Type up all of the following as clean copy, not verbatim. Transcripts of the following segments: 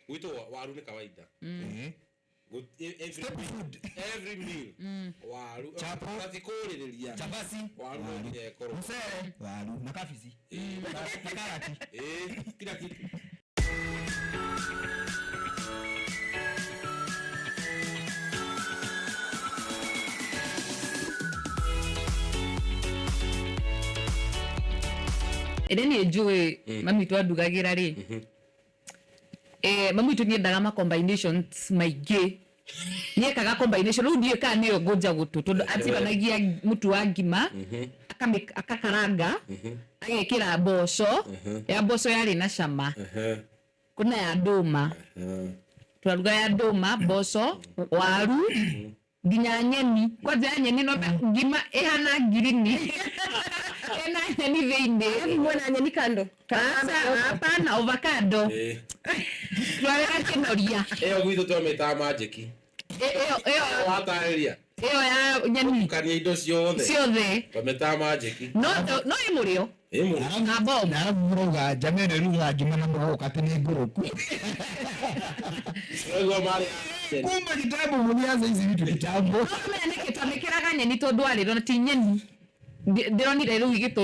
Gwitũ waru nĩ kawaida. Staple food. Every meal waru. Chapo. Tatikũrĩrĩria. Chapati. Waru no nginya ĩkorwo. Mcele. Waru. Na kabici. Na karati. Kila kitu. Ĩrĩa niĩ njũĩ mami witũ andugagĩra rĩ, mami witũ nĩendaga ma combinations maingĩ, nĩekaga combination rĩu ndiũĩ kana nĩyo ngũnja gũtũ tondũ atiganagia mũtu wa ngima, akakaranga, agekĩra mboco, ya mboco yarĩ na cama, kuna ya ndũma, twaruga ya ndũma, mboco, waru, nginya nyeni, kwanja ya nyeni no ngima ĩhana ngirini ĩna nyeni thĩinĩ. Mwena nyeni kando. Sasa hapana, avocado. Twarega kĩnoria. Ĩyo gwitũ twamĩtaga manjĩki. Ĩyo Watarĩria. Ĩyo ya nyeni. Tukania indo ciothe. Ciothe. Twamĩtaga manjĩki. No no ĩ mũrĩo. Ĩ mũrĩo. Na bomb. Na arabu mũrauga njama ĩno ĩrugaga ngima na mũgoka atĩ nĩ ngũrũku. Ũguo marĩ. Kumbe kitambo mũlianza hizi vitu kitambo. No menya nĩkĩ twamĩkĩraga nyeni tondũ warĩ na ti nyeni. Ndĩronire rĩu igĩtũ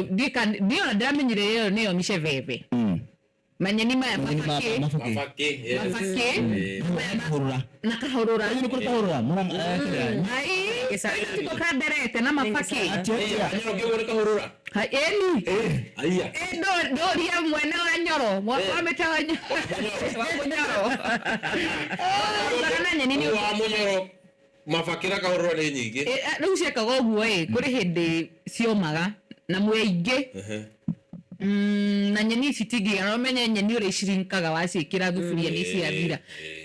ndiona ndĩramenyire ĩyo nĩyo micebebe. Manyeni maya mabakĩ. Mabakĩ, yes. Mabakĩ. Kahũrũra. Na kahũrũra. Nĩ kũrĩ kahũrũra. Ai, tiko kanderete na mabakĩ. Nyoro kĩguo nĩ kahũrũra. Ha, ĩni. Aiya. Ndũria mwene wa Nyoro, mwaka wa mĩta wa Nyoro. Wa Mũnyoro. Ũrugaga na nyeni nĩ Wa Mũnyoro. Mabakĩ na kahũrũra nĩ nyingĩ. Rĩu ciekaga ũguo ĩ, kũrĩ hĩndĩ ciomaga na mwĩ aingĩ. Na nyeni ici itingĩigana, no ũmenye nyeni ũrĩa icirinkaga waciĩkĩra thuburia nĩ ciathira.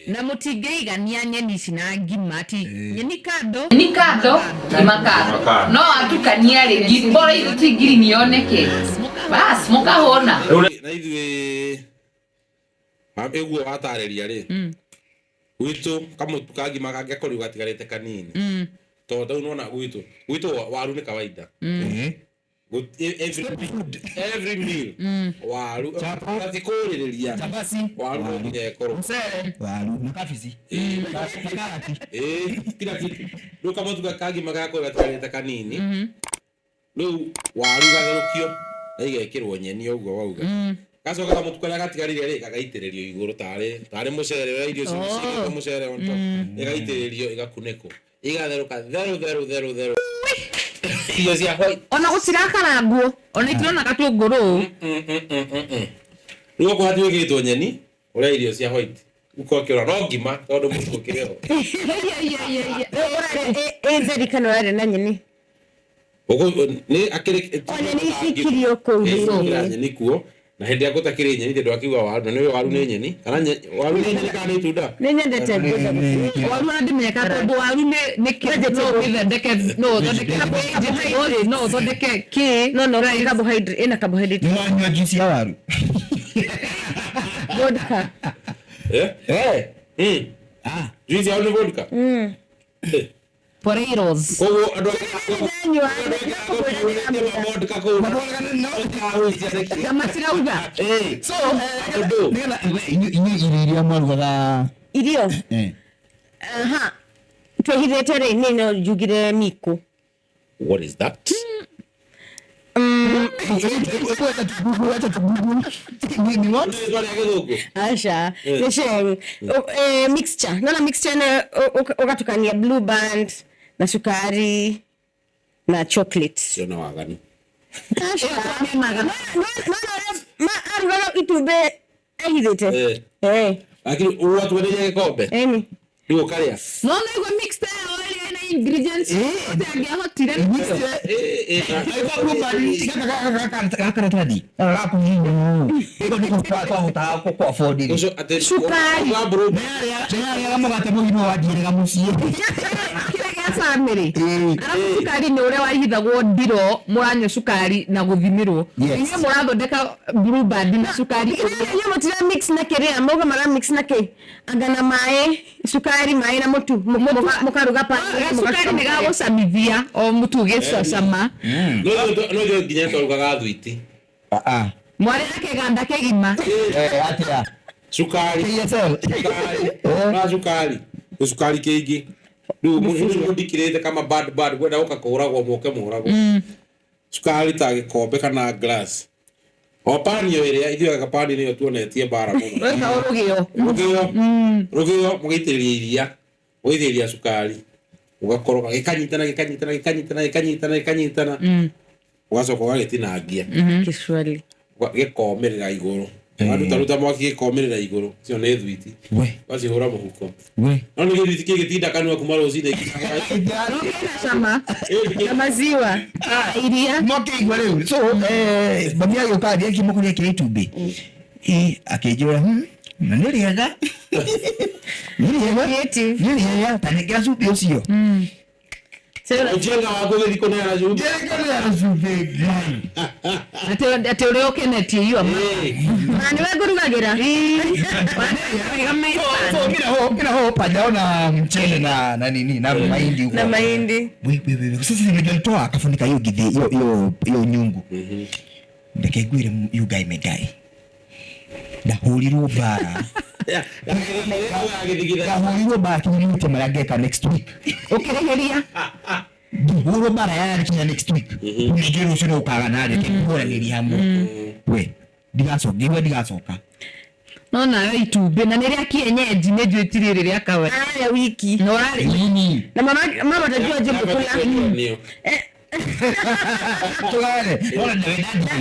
Na mũtingĩigania nyeni ici na ngima, ti nyeni kando, nyeni kando, ngima kando. No watukania rĩ, bora ithu ti ngirini yoneke. Bas, mũkahũna. Na ithuĩ, ĩguo watarĩria rĩ, gwitũ kamũtu ka ngima kangĩakorirwo gatigarĩte kanini. Tondũ rĩu nĩwona gwitũ waru nĩ kawaida. Every meal. Waru. Chapo. Tatikũrĩrĩria. Chapati. Waru no nginya ĩkorwo. Mcele. Waru. Na kabici. Na karati. Kila kitu. Rĩu kamũtu ka ngima gagakorwo gatigarĩte kanini. Rĩu waru gatherũkio na igekĩrwo nyeni ũguo wauga. Gacoka kamũtu karĩa gatigarire rĩ, gagaitĩrĩrio igũrũ tarĩ mũcere ũrĩa irio ciĩkĩtwo mũcere on top. Ĩgaitĩrĩrio ĩgakunĩkwo. Igatherũka therũ therũ therũ therũ. Irio cia white. Ona gũtirakarangwo, ona itirona gatũngũrũ. Rĩu okorwo hatiwĩkĩrĩtwo nyeni, ũrĩa irio cia white. Ũkorwo ũkĩũra no ngima tondũ mũtu ũkĩrĩ ho. Ĩ theri kana ũrarĩa na nyeni? Ũguo, nĩ akĩrĩ O nyeni icikirio kũu Ĩ, thĩinĩ. ciĩkĩra nyeni kuo. Na hĩndĩ ĩrĩa gũtakĩrĩ nyeni, tondũ akiuga waru, na nĩũĩ waru nĩ nyeni, kana waru nĩ nyeni kana nĩ itunda? Nĩ nyendete ngũnja gũkũ. Waru ona ndĩmenyekaga tondũ waru nĩ kĩ, no ũmĩthondeke, no ũthondeke carbohydrate, no ũthondeke kĩ. No, no, carbohydrate, ĩna carbohydrate. Nĩ wanyua juice ya waru? Vodka. Juice ya waru nĩ vodka? Potatoes. Koguo andũ Ndanyua. vodka kũu. Na matirauga. So, Ũndũ. nĩgetha, we, inyuĩ irio iria mwarugaga? Irio? Aha. Twehithĩte rĩ, niĩ no njugire miko. What is that? Ni what? Rĩtwa rĩa gĩthũngũ? Aca, nĩ sheng. Mixture. Nona mixture ĩno ũgatukania Blue Band na cukari na chocolate. Ũcio nĩ waganu. Aca. No, no, ma arugaga itumbĩ ehithĩte. Lakini ũgatuanĩria gĩkombe? Ĩni. Rĩu ũkarĩa? No, no, igua mixture ĩyo ĩrĩa ĩna ingredients ciothe angĩahotire. Gakaratathi gakũhihinya twahotaga kũ afford rĩ. Ũcio atĩ Cukari. wa Blue Band. Nĩarĩaga mũgate mũgima wandiĩrĩga mũciĩ. Kĩrĩa gĩa family. Arabu cukari nĩ ũrĩa waihithagwo ndiro, mũranyua cukari na gũthimĩrwo. Yes. Inyuĩ mũrathondeka Blue Band na cukari. Inyuĩ mũtira mix na kĩrĩa, mauga mara mix na kĩ? Anga na maĩ, cukari, maĩ na mũtu. Mũkaruga pa- Gacukari nĩ gagũcamithia o mũtu ũgĩcacama. No ithuĩ no ithuĩ nginya twarugaga thwiti. Mwarĩ na kĩganda kĩgima. Atĩa? Cukari. KSL. Cukari. Na cukari. Cukari kĩingĩ. Rĩu mũndũ ndikĩrĩte kama bad bad kwenda gũka kũhũragwo mũke mũhũragwo. Cukari ta gĩkombe kana glass. O pani o ĩrĩa ithuĩ gakapani nĩyo tuonetie mbara mũno. Weka rũgĩo. Rũgĩo. Rũgĩo mũgaitĩrĩria iria. Mũgaitĩrĩria cukari. Ũgakoroga gĩkanyitana gĩkanyitana gĩkanyitana gĩkanyitana gĩkanyitana. Ũgacoka ũgagĩtinangia. Kiswahili. Gĩkomĩrĩra igũrũ. Waruta mwaki gĩkomĩrĩra igũrũ. Icio nĩ thwiti. We. Wacihũra mũhuko. We. No nĩ gĩthwiti kĩgĩtinda kanua kuma rũcinĩ. Rũgĩo na cama. Na maziwa. Iria. Mwakeigua rĩu. So, mami agĩũka akĩmũkũria kĩrĩa itumbĩ. Akĩnjĩra, na nĩ rĩega. Nĩ rĩega. Creative. Nĩ rĩega. Ta nengera cumbĩ ũcio. Ũjenga waku ũgĩthiĩ kũneana cumbĩ. Nengera cumbĩ, Ngai. Atĩ ũrĩa ũkenetie you are Na niwe ngũrugagĩra. So, mimi na hope hajaona mchele na nini na mahindi huko. Na mahindi. We we we. Sasa nimejitoa akafunika hiyo githe hiyo hiyo hiyo nyungu. Ndeke ngwire you guy me guy. Ndahurirwo bara. Ndahurirwo bara kinya nĩte marĩa ngeka next week. Ũkĩrĩhĩria. Ngĩhũrwo bara ya kinya next week. Ningĩ rũciũ nĩ ũkaga na reke kũhũranĩria hamwe. We ndigacoka, ngiuga ndigacoka. No nawe itumbĩ na nĩ rĩa kienyeji nĩ njũĩ ti rĩrĩ rĩa kawaida. Ararĩa wiki. Na ũrarĩ Nini? Na mama mama atajua aje mkula. Tugane. Ona na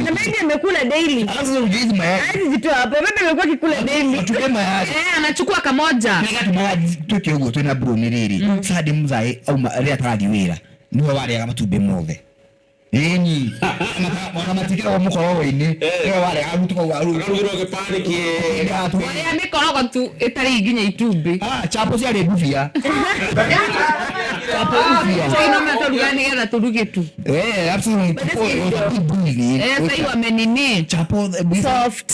Na maybe amekula daily. Alafu sasa ujue mayai. Hawezi jitoa hapo. Maybe amekuwa akikula daily. Matupe mayai. Anachukua kamoja. Nĩgatũmaga twĩke ũguo twĩna bro nĩ rĩrĩ Sunday mũthaĩ auma rĩrĩa tarathiĩ wĩra nĩwe warĩaga matumbĩ mothe ĩni ona matikĩragwo mũkorogo-inĩ nĩwe warĩaga rĩu tũkauga rĩu Akarugĩrwo gĩbandĩ kĩega. Warĩa mĩkorogo tu ĩtarĩ nginya itumbĩ. Chapo ciarĩ ndubia. Chapo ndubia. Sasa ino maturuga nĩgetha tũruge tu. Absolutely. Sasa wamenini. Chapo Soft.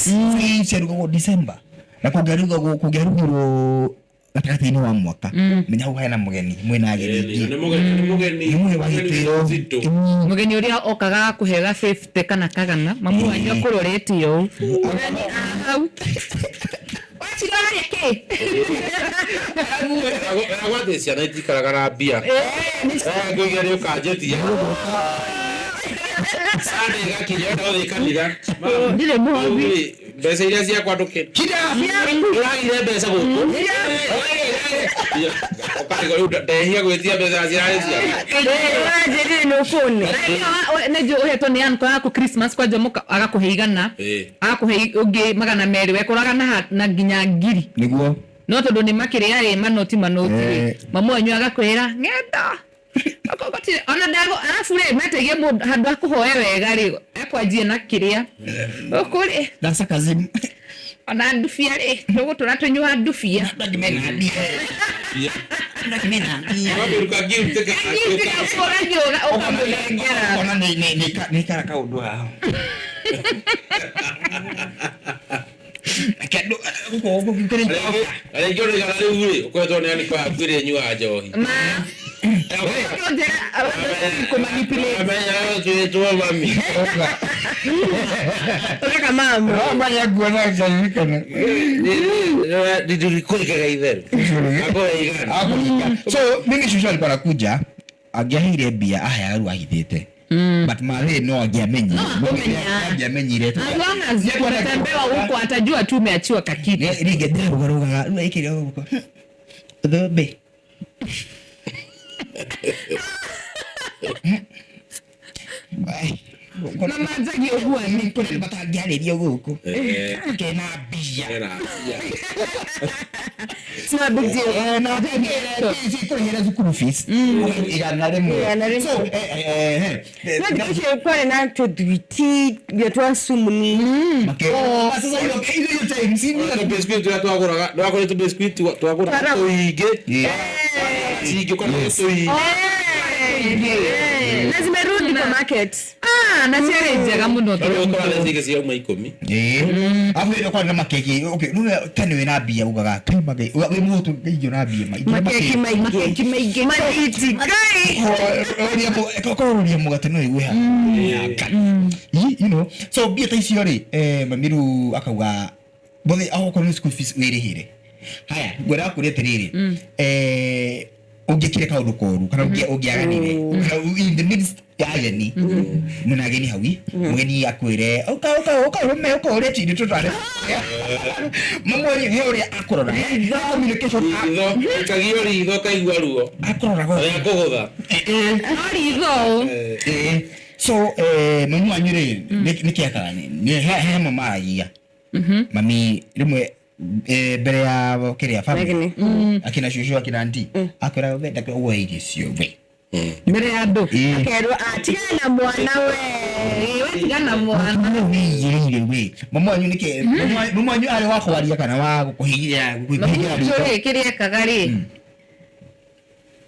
Ciarugagwo December na kũngĩarugagwo kũngĩarugirwo gatagatĩ-inĩ wa mwaka menya hau hena mũgeni mwĩna ageni Nĩ aingĩ. mũgeni nĩ mũgeni. Nĩ mũgeni wa gĩtĩo. Mzito. Mũgeni ũrĩa okaga kũhega 50 kana kagana mamu wanyu akũrorete ũũ. Mũgeni hau. Wachira harĩa kĩ? Eragwo atĩ ciana itikaraga na mbia. Ngũiga nĩ ũkanjetia. Sunday ĩgakinya wenda gũthiĩ kanitha. Ndirĩ mũhothi. Rĩu-rĩ, mbeca iria ciakwa ndũkĩ. Ndũragire mbeca gũkũ. Ũkarigwo rĩu ndehia gwĩtia mbeca cirarĩ ciakwa. Wanjĩrire nĩ ũbũne. Nĩnjũĩ ũhetwo nĩ uncle yaku Christmas kwanja mũka agakũhe igana agakũhe ũngĩ 200 wekoraga na nginya 1000 Nĩguo. no tondũ nĩ makĩrĩa rĩ manoti manoti rĩ mamu wanyu agakwĩra ng'enda ona ndago arabu rĩ metegie mũndũ handũ akũhoe wega rĩ akwanjie na kĩrĩa gũkũ rĩ That's a cousin. ona ndubia rĩ tũgũtũra tũnyua ndubia Ũkamĩruka gift ũkamũnengera Ona nĩ ikara kaũndũ haha. Rĩngĩ ũrĩgana rĩu rĩ ũkoretwo nĩ aniko yaku ĩrĩa ĩnyuaga njohi. ma kũmanipulate Amenya twĩtwo mami. Ũgeka mama. Manya nguona njaririkana. Ndikũrĩkaga itherũ. Akũhe igana. So mimi shushu alikuwa anakuja angĩaheire mbia aheaga rĩu ahithĩte. But marĩ no angĩamenyire. Angĩamenyire. As long as utatembewa huko atajua tu umeachiwa kakitu. Rĩngĩ ndĩrarũgarũgaga rĩu aikĩrĩ o gũkũ. Thũmbĩ. Mama njagie ũguo Nĩ kũrĩ matangĩarĩrio gũkũ. Kena mbia. Ena mbia. It's not a big deal. Na kũrĩhĩra thukuru fees 100. 100. So, No thikũ icio kwarĩ na tũthwiti nginya twa sumuni. Sasa hiyo hiyo time si Tũ biscuit tũrĩa twagũraga, nĩwagũrĩte tũ biscuit twagũraga tũingĩ. Cingĩ ũkona tũingĩ. Na zimerudi kwa market. Na ciarĩ njega mũno Rĩu ũkora thaa cingĩ ciauma 10. Afu ile kwa na makeki okay no tene wina mbia ugaga kai magai wi mutu ngeiyo na mbia maingĩ Makeki maingĩ. Makeki maingĩ. Mathwiti. Ngai. Oria mugate no igue haha you know so mbia ta icio rĩ mamiru akauga Bothe aho nĩ school fees wĩrĩhĩre. Haya, ngwenda kũria atĩrĩrĩ, ũngĩkire kaũndũ koru kana ũngĩaganire kana in the midst ya ageni, mwĩna ageni hau, mũgeni akwĩre ũka ũka ũka ũrũme ũka ũrĩe tindi tũtware mamwoni he ũrĩa akũrora. He communication. Ritho ikagio ritho kaigua ruo. Akũroraga. Rĩa kũgũtha. No ritho. So mami wanyu rĩ, nĩ kĩakaga nĩ he hamwe maragia mami rĩmwe, mbere ya kĩrĩa family. Ageni. Akina cucu, akina aunty, akwĩra we ndakĩra ũguo irio icio we. Mbere ya andũ. Akerwo atigana na mwana we. We tigana mwana. Wĩigĩrĩire we mami wanyu nĩkĩ, mami wanyu arĩ wa kwaria kana wa gũkũhingĩra Mabucu ritho? rĩ, kĩrĩa ekaga rĩ,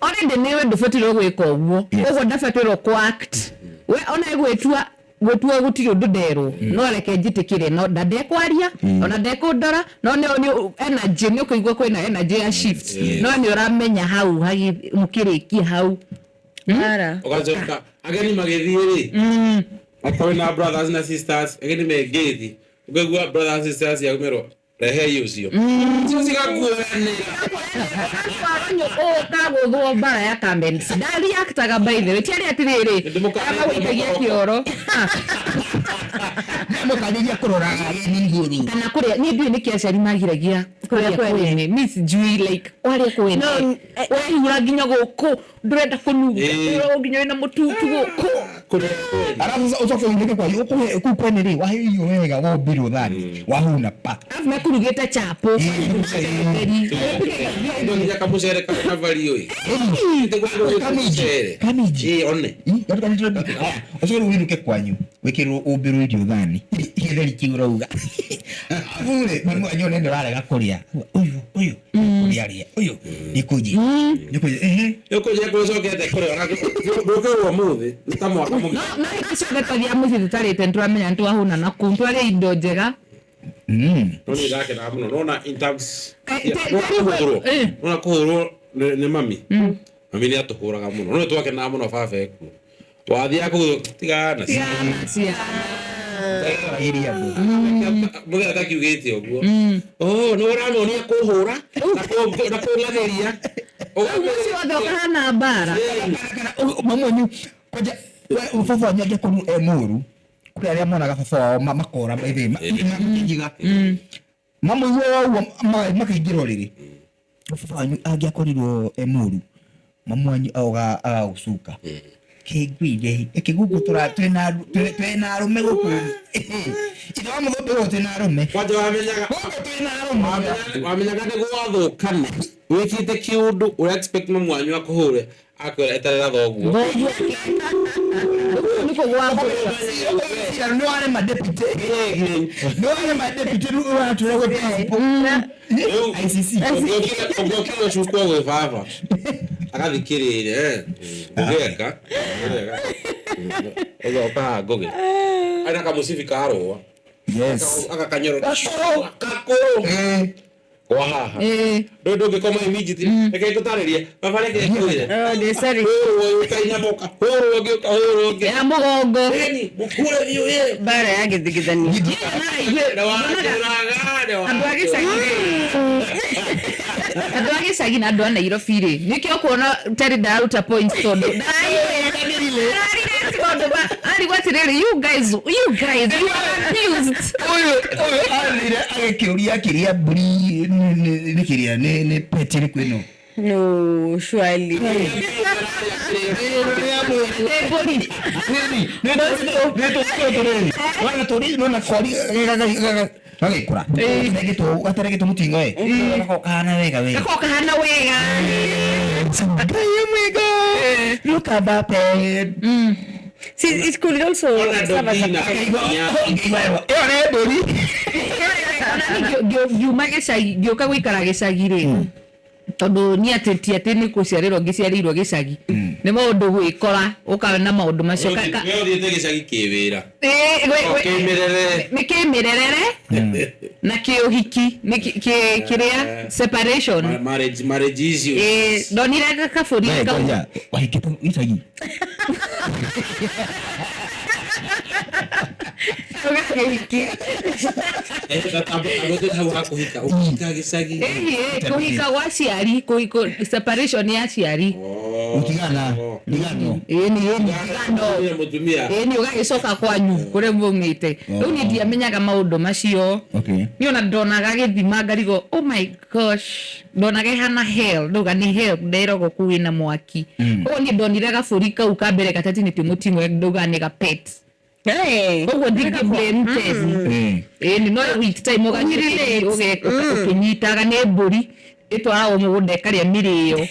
already nĩwe ndũbatairwo gwĩka ũguo. Koguo ndabatirwo kũ act we ona gwĩtua gwĩtua gũtirĩ ũndũ nderwo, no reke njĩtĩkĩre, no na ndekwaria ona ndekũndora, no nĩ energy nĩ ũkũigua kwĩna energy ya shift, no nĩ ũramenya hau mũkĩrĩkia hau. Ara. Ũgacoka ageni magĩthiĩ rĩ, akorwo na brothers na sisters, ageni mengĩthi, ũkaigua brothers and sisters yaumĩrwo rehei ũcio cio cigakuoyanĩra. Ũkagũthwo mbara ya comments. Ndariactaga, by the way, ti arĩa atĩrĩrĩ amagũikagia kĩoro. Mũkanĩria kũrora ageni nguru. Kana kũrĩa niĩ ndiũĩ nĩkĩ aciari magiragia Kũrĩa kũrĩa kwene. kwene. Mi sijui, like warĩa kwene No, wehura nginya gũkũ ndũrenda kũnunga. Ũragwo nginya wĩna mũtutu gũkũ. Kũrĩa kwene. Alafu sasa ucoke uinike kwa ũkũhe kũu kwene rĩ, wahe irio wega, wombĩrwo thani, wahuna pa. Arabu mekũrugĩte chapo. Ndo nginya kamũcere karĩ na value ĩ. Kamiji. Kamiji. Ĩ, one. Ucoke rĩu ũinũke kwanyu wĩkĩrwo ũmbĩrwo irio thani gĩtheri kĩu ũrauga arabu rĩ, mami wanyu one nĩ ũrarega kũrĩa, ũyũ ũyũ kũrĩa rĩa ũyũ nĩkũnji nĩkũnji ehe. Nĩũkũnjia kũrĩa ũcokete kũrĩa ona ndũkĩrwo ũmũthĩ nĩ ta mwaka mũgima. No hĩndĩ ciothe twathiaga mũciĩ tũtarĩte nĩtũramenya nĩtwahũna na kũu nĩtwarĩa indo njega. No niĩ ndakenaga mũno nona in terms nona kũhũrwo, nona kũhũrwo nĩ mami. Mami nĩ atũhũraga mũno, no nĩ twakenaga mũno baba ekuo wathiaga kũgũthwo tigana. Ciana cia Iria andũ. Mũthenya takiugĩte ũguo, oh, nĩ ũramonia kũhũra na kũng'athĩria. Rĩu mũciĩ wothe ũkahana mbara. Kana mami wanyu kwanja baba wanyu angĩakorwo e mũru, kũrĩ arĩa monaga baba wao makora ithe makĩnjiga mamũigua ũguo makaingĩra ũrĩrĩ. Baba wanyu angĩakorirwo e mũru, mamu wanyu auga agagũcuka kĩngwire ĩkĩgũkũ twĩna arũme gũkũ, ithe wa mũthũmbĩ gũkũ twĩna arũme. Kwanja wamenyaga gũkũ twĩna arũme. Wamenyaga nĩ gwathũkana wĩkĩte kĩũndũ ũrĩa expect mamu wanyu akũhũre, akwĩra eterera thoguo. Ũguo nĩkuo gwathuka. Nĩ warema deputy, nĩ warema deputy, rĩu ũratwĩra gwĩ principal ICC. Ũngĩokire cukwo gwĩ baba agathikĩrĩria ngũgĩeka ũgoka haha ngũgĩ arĩ na kamũcibi ka rũa. Yes. Agakanyoro kakũrũ kwa haha. Ndũ ndũngĩkoma immediately, reke ngũtarĩrie baba, reke ngwĩre. Oh, ndĩ sorry. Hũrwo ũkainamũka, hũrwo ũngĩ, hũrwo ũngĩ. Ya mũgongo. Ĩni mũkure biũ ĩ. Mbara ya gĩthigithania. Andũ a gĩcagi rĩ, andũ a gĩcagi na andũ a Nairobi rĩ, nĩkĩo kuona Terry ndararuta points tondũ ndararire tondũ arigwo atĩrĩrĩ, you guys, you guys, you are confused. Ũyũ athire agĩkĩũria kĩrĩa mbũri nĩ kĩrĩa nĩ pet ĩrĩkũ ĩno. No, surely. Nĩ mbũri. Nona kori gagĩkũra gateregĩtwo mũtingo ĩ gakorwo kahana wega we. Gakorwo kahana wega. Ngai mwega, look at that pet. See, it could also serve as a ĩyo nĩ mbũri. Ona niĩ ngiuma gĩcagi ngĩũka gũikara gĩcagi rĩ, tondũ niĩ atĩ ti atĩ nĩ gũciarĩrwo ngĩciarĩirwo gĩcagi, nĩ maũndũ gwĩkora ũkaona na maũndũ macio. We ũthiĩte gĩcagi kĩwĩra. Ĩĩ, Kĩmĩrere. Nĩ kĩmĩrerere na kĩũhiki nĩ kĩrĩa separation. Marriage issues. Ĩĩ, ndonire kabũri We, ngoja, wahikĩte gĩcagi? Ũgakĩhiki. Tabå hau hakuhika ũkĩhika gĩcagi. Ĩhĩ, kũhika gwa ciari, kũhiko separation ya ciari. Gũtigana ndigano. Ĩni, ĩni, ndigano. Mũtumia. Ĩni, ũgagĩcoka kwanyu kũrĩa mwaumĩte. Rĩu niĩ ndiamenyaga maũndũ macio. Okay. Niĩ ona ndonaga gĩthima ngarigwo, oh my gosh, ndonaga ĩhana hell, ndauga nĩ hell, nderagwo kũu ĩna mwaki. Koguo niĩ ndonire gabũri kau ka mbere gatatinĩtio mũting'oe, ndauga nĩ ga pet. Hey. Koguo ndingĩ blame Tesi. Eh. Ĩni, no with time ũgakĩnyitaga nĩ mbũri ĩtwaragwo mũgũnda ĩkarĩa mĩrĩo.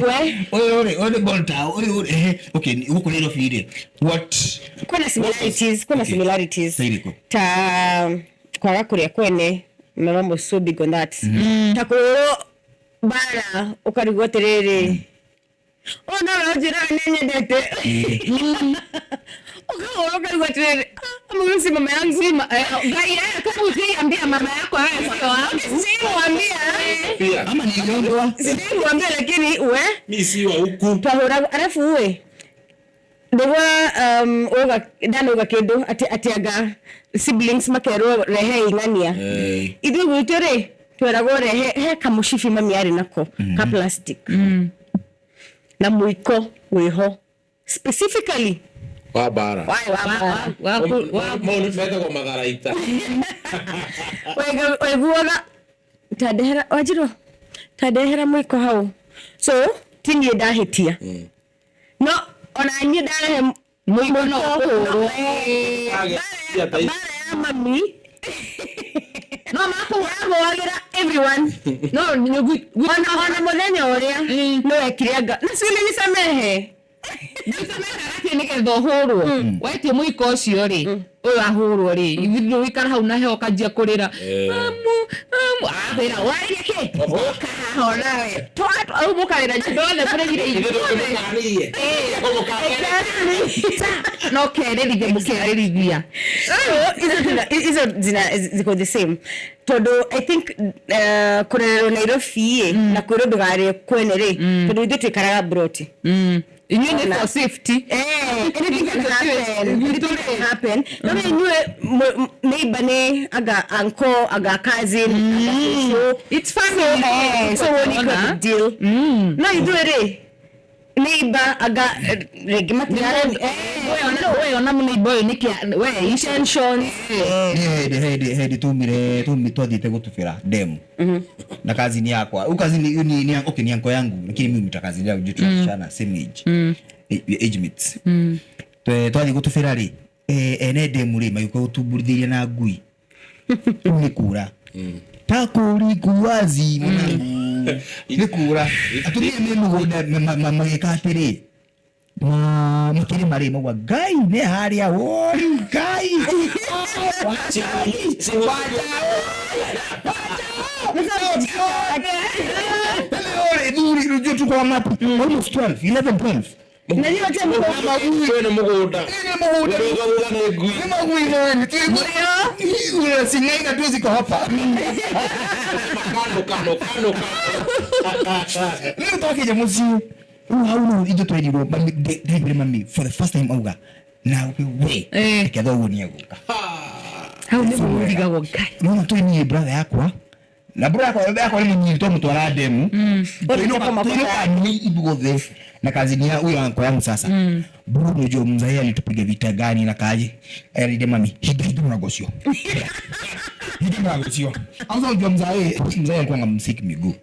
We Ũyũ rĩ, ũyũ nĩ Bolta, ũyũ rĩ, eh, okay, gũkũ Nairobi rĩ, what Kwĩna similarities, kwĩna Okay. similarities. Ta irĩkũ? Ta kwaga kũrĩa kwene, my mom was so big on that. Ta kũhũrwo mbara ũkarigwo atĩrĩrĩ, ũyũ nowe ũnjĩraga nĩ anyendete. Ũkahũrwo ũkarigwo atĩrĩrĩ, "Ah, ama huyu si mama yangu." Ngai, kama usiambia mama yako wewe sio wangu. Sijaimwambia. Pia. Ama niliondwa. Sijaimwambia lakini we Mi si wa huku. twahũragwo arabu we nĩguo uga ndanauga kĩndũ atĩ atĩ anga siblings makerwo rehe ing'ania ithuĩ gwitũ rĩ tweragwo rehe he kamũcibi mami arĩ nako ka plastic na mũiko wĩho specifically Wa mbara. warĩ wa mbara. Mau nĩ metagwo matharaita. Waiguaga tandehera wanjirwo tandehera mũiko hau so ti niĩ ndahĩtia no ona niĩ ndarehe Mũiko no ũhũrwo. Mbara ya mami No makũhũra yahũagĩra everyone no ona ona mũthenya ũrĩa nĩ wekire anga na si ulinisamehe nĩgetha nĩgetha ũhũrwo wetie mũiko ũcio rĩ ũyũ ahũrwo rĩ ithuĩ wĩikara hau na heho ũkanjia kũrĩra mamu mamu akwĩra warĩria kĩ ũka haha onawe rĩu mũkarĩra nyũmba yothe mũrĩrire ithuothe no kerĩrithia mũkerĩrithia So, hizo hizo zina ziko the same tondu I think kurererwo Nairobi ĩ na kwĩrwo ndũgarĩe kwene rĩ tondu ithuĩ twĩkaraga broti inyuĩ nĩ for safety. Eh, anything can happen. Anything can happen. No inyuĩ neighbor nĩ aga uncle aga cousin aga shosho. It's family. Eh, so woni Ona. big deal. No ithuĩ rĩ neighbor aga rĩngĩ matirarani We ona mũneighbor ũyũ nĩkĩ we ici tensions. Nĩ hĩndĩ hĩndĩ hĩndĩ tumire tumi twathiĩte gũtubĩra demu na kazini yakwa huyu kazini huyu ni okay ni anko yangu lakini mimi mta kazini yangu juu tunashana same age. Age mates. Twathiĩ gũtubĩra rĩ, ene demu rĩ magĩũka gũtumburithĩria na ngui. Rĩu nĩ kũra takũri kuwazi mwanangu nĩ kũra atumia me mũgũnda magĩka atĩrĩ makĩrĩma rĩ mauga ngai nĩ harĩa woi ngai thuri rũjũ tuko mapi almost 12 11 12 Na hiyo hata mko Kwĩna mũgũnda. Nĩ mũgũnda. Ũrũgaruga nĩ ngui. Nĩ magui nĩ twĩ sing'aina tu ziko hapa Kando kando kando kando. rĩu twakinya mũciĩ rĩu hau rĩu ithuĩ twerirwo mami ndaiguire mami for the first time auga nawe we Eh. reke thoguo nĩ egũka hau nĩ mũrigagwo ngai nona twĩ niĩ brother yakwa na brother yakwa yakwa nĩ mũnyiri twamũtwara ndemu tuinuka ni ithuothe na kazini ya huyo anko yangu sasa bro unajua mzae alitupiga vita gani na kaje alide mami hinga hinga mlango ucio hinga mlango ucio auza unajua mzae mzae alikuwa ngamsiki miguu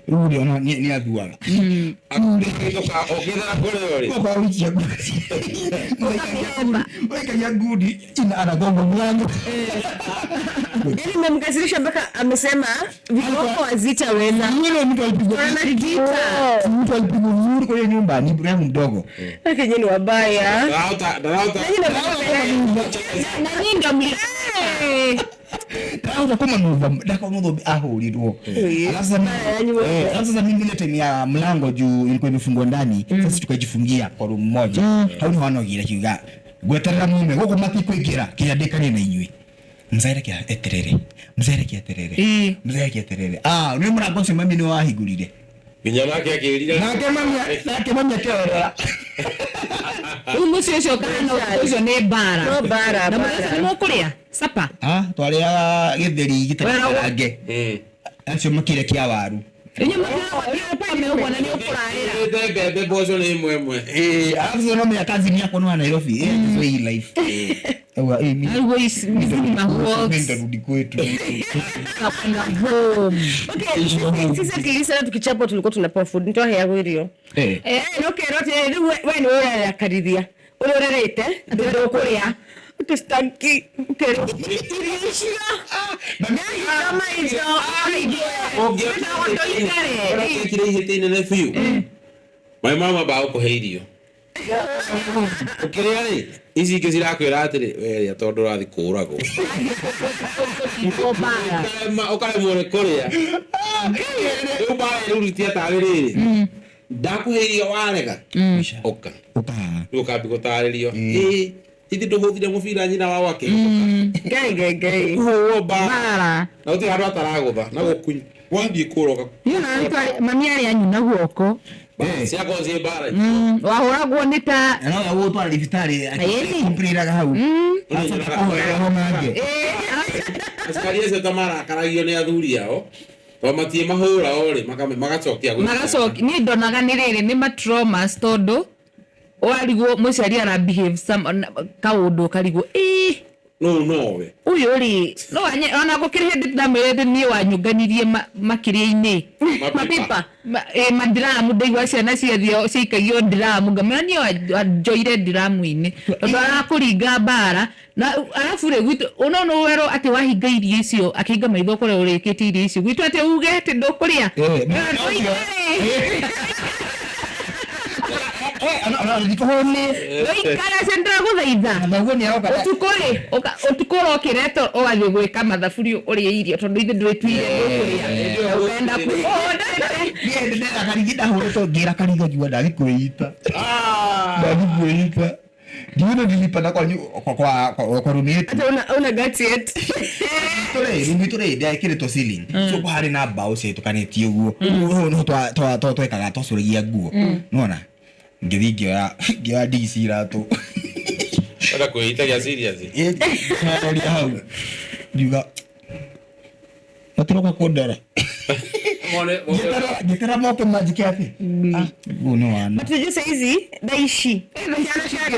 rĩu rĩ ona nĩ athuaga Ũkĩthera kũrĩo rĩ. kwa wikia ngudi waikagia ngudi ina anagonga mlango Yaani mmemkasirisha mpaka amesema viboko hazitaweza. yule mtu alipigwa Vita. mtu alipigwa vizuri kwa hiyo nyumba ni bro yangu mdogo Lakini nyinyi ni wabaya. Ndarauta ndarauta. Nyinyi ni wabaya. na nyinyi ndio mli ndahota kũmanuva ndakamũthũmbi ahũrirwo Alafu sasa Yaani wewe. alafu sasa mimi ile time ya mlango juu ilikuwa imefungwa ndani sasa tukajifungia kwa room moja hau nĩho anogire akiuga ngweterera mume gũkũ matikũingĩra kinya ndĩkanie na inyuĩ mzae reke eterere mzae reke eterere Ĩĩ. mzae reke eterere ah nĩ mũrango ũcio mami nĩ wahingũrire Nginya nake akĩrira. nake mami akĩrorera Rĩu mũciĩ ũcio kana ũcio nĩ mbara. No mbara, Na mbara. mũthenya nĩ mũkũrĩa supper. Ah, twarĩaga gĩtheri gĩtarĩ Wera- karange. Acio makĩria kĩa waru. Inyuĩ mũtirĩ ũguo na nĩ ũkũrarĩra. Ĩte mbembe mboco nĩ ĩmwe ĩmwe. Eh, alafu sasa no kazi ni yako no Nairobi. Eh, this way life. Au eh mimi Arugwo ici mimi mahots. ndarudi kwetu. Kwenda home. Okay, sisi at least hata tukichapwa tulikuwa tunapewa food nitwaheagwo irio. Eh. Eh, no kerwo atĩ rĩu we nĩwe ũrerakarithia ũrĩa ũrerete atĩ ndũkũrĩa tũstanki ũkerwo irio icio ndahinga maitho Ũngĩekire ihĩtia inene biũ. My mama ba gũkũhe irio. Ũkĩrĩa rĩ, ici ingĩ cirakwĩra atĩrĩ, we rĩa tondũ ũrathiĩ kũũragwo. Ũkarema ũkaremwo nĩ kũrĩa. Rĩu mbara rĩu tia tarĩ rĩrĩ. Ndakũhe irio warega. Ũka. Uka. Rĩu ũkambi gũtarĩrio. Ĩĩ, ithi ndũhũthire mũbira nyina wao akĩhĩtũka. ngai ngai ngai Kũhũrwo mbara. Mbara. Na gũtirĩ handũ ataragũtha na gũkunya. Wathiĩ kũũra ũka. Niĩ ona mami arĩ anyuna guoko. Ciakorwo ciĩ mbara. Wahũragwo nĩ ta Na no gũtwara thibitarĩ Ĩni. akĩkomplainaga hau. Ahoera homa Aciari acio ta marakaragio nĩ athuri ao tondũ matiĩ mahũra o rĩ magacokia gwĩ magacoki niĩ ndonaga nĩ rĩrĩ nĩ matraumas tondũ warigwo mũciari ara behave some kaũndũ ũkarigwo ĩĩ nũ nowe ũyũ rĩ no ona gũkĩrĩ hĩndĩ ndamwĩrĩte niĩ wanyũnganirie makĩria-inĩ Mapipa. Mandiramu ndaigua ciana ciathio ciaikagio ndiramu ngamwĩra niĩ wanjoire ndiramu-inĩ tondũ arakũringa mbara na arabu rĩ gwitũ no no werwo atĩ wahinga irio icio akĩhinga maitho kũrĩa ũrĩkĩtie irio icio gwitũ atĩ uge atĩ ndũkũrĩa Eh, Na ndũikare. Eh, ana ana ndikuhũni. Ndũikare acio ndĩragũthaitha Na ũguo nĩ aroka. ũtukũ rĩ ũtukũ ũrokĩra to ũgathiĩ gwĩka mathaburi ũrĩe irio tondũ ithe ndwĩtuire ndũkũrĩa ũkenda kũhũndĩte Niĩ ndĩrera karigi ndahũrĩtwo ngĩra karigi ngiuga ndathi kwĩita. Ndathi kwĩita. Ndiũĩ nilipanda kwa kwa kwa kwa room yetu. hata una guts yet Tũrĩ room itũ rĩ ndĩekĩrĩtwo ceiling. So kwarĩ na mbaũ ciahĩtũkanĩtie ũguo. Ũguo nĩho twekaga twacũragia nguo. Nĩwona? Ngĩthiĩ ngĩoya ngĩoya ndigi cia iratũ. Wenda kwĩita gĩa serious Ngĩoya hau. Ngiuga matiroka kũndora. Mone Ngĩtara moke manjĩke atĩ. Ah, ũguo nĩ wana. but unajua saizi thaa ici ciana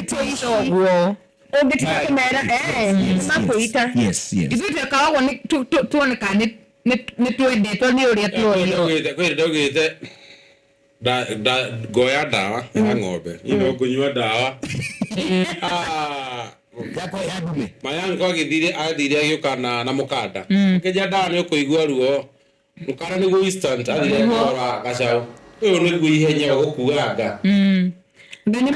cia ici ũguo ũngĩtiga kũmera eh makwĩita Yes, yes. ithuĩ twekaga ũguo tuone kana nĩ twendetwo nĩ ũrĩa tuonio kwĩ ndaugĩte ngoya ndawa ya ng'ombe niĩ no ngũnyua ndawa Ah, Yakwa ya ndume. mayanko agĩthire athire agĩũka na mũkanda ũkĩnja ndawa nĩ ũkũigua ruo mũkanda nĩguo instant athire akora gacaũ ũyũ nĩguo ihenya ũgũkuanga na nĩ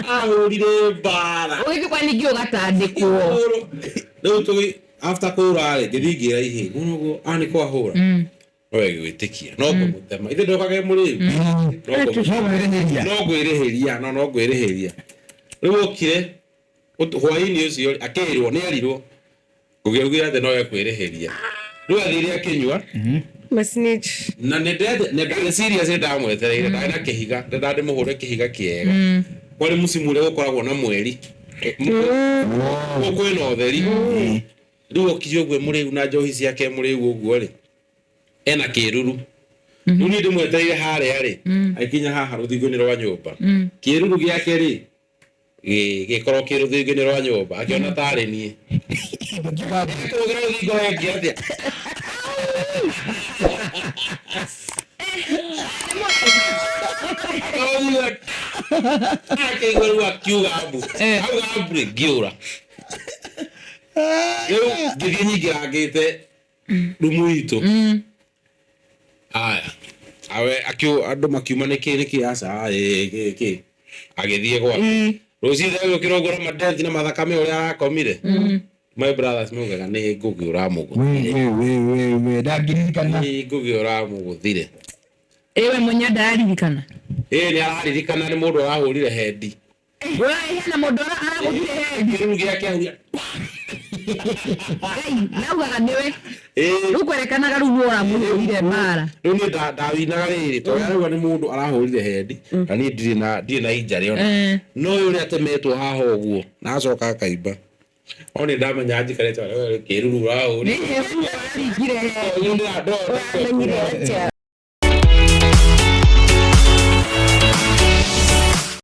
ahũrire mbara ũgĩthiĩ kwa ningĩ ũgatandĩkwo rĩu tũgĩ after kũra rĩ ngĩthiĩ ngĩra ihĩ mũno ũguo a nĩ kwahũra no gwĩtĩkia no ngũmũtema ithe ndokage mũrĩu No mwĩrĩhĩria. no ngwĩrĩhĩria no no ngwĩrĩhĩria rĩu okire hwaĩ-inĩ ũcio rĩ, akĩrwo nĩ erirwo ngũgĩaugire atĩ no ekwĩrĩhĩria rĩu athire akĩnyua masnitch na nĩ nĩ serious nĩ ndamwetereire ndarĩ na kĩhiga ndendaga ndĩmũhũre kĩhiga kĩega kwarĩ mũcimu ũrĩa gũkoragwo na mweri kwĩna ũtheri rĩu okire ũguo mũrĩu na njohi ciake mũrĩu ũguo rĩ ena kĩruru rĩu niĩ ndĩmwetereire harĩa rĩ agĩkinya haha rũthingo-inĩ rwa nyũmba kĩruru gĩake rĩ gĩkorwo kĩ rũthingo-inĩ rwa nyũmba akĩona tarĩ niĩ tũgĩra rũthingo rwengi atĩa akĩigua rĩu akiuga mbu auga mbu rĩ ngĩũra rĩu ngĩthiĩ nyingĩrangĩte rumu itũ aya awe andũ makiuma nĩkĩ nĩkĩ aca ĩ kĩ agĩthiĩ gwake rũcinĩ agĩũkĩra ũguo na mandethi na mathakame ũrĩa arakomire my brothers maugaga nĩ ngũgĩ ũramũgũthire We we we we ndangĩririkana. nĩ ngũgĩ ũramũgũthire ĩwe mũnya ndaririkana ĩ nĩ araririkana nĩ mũndũ arahũrire hendi we hena mũndũ aragũthire hendi kĩruru gĩake ahuria Ngai naugaga nĩwe. Ĩĩ. Rĩu kwerekanaga rĩu nĩwe ũramũhũrire mbara. Rĩu niĩ ndawinaga rĩrĩ tondũ arauga nĩ mũndũ arahũrire hendi na niĩ ndirĩ na injury ona. No ũyũ ũrĩa atemetwo haha ũguo na acoka akaimba, o nĩ ndamenya njikarĩte kĩruru Nĩ ũrahũrire. ũraringire. Ũramenyire atĩa?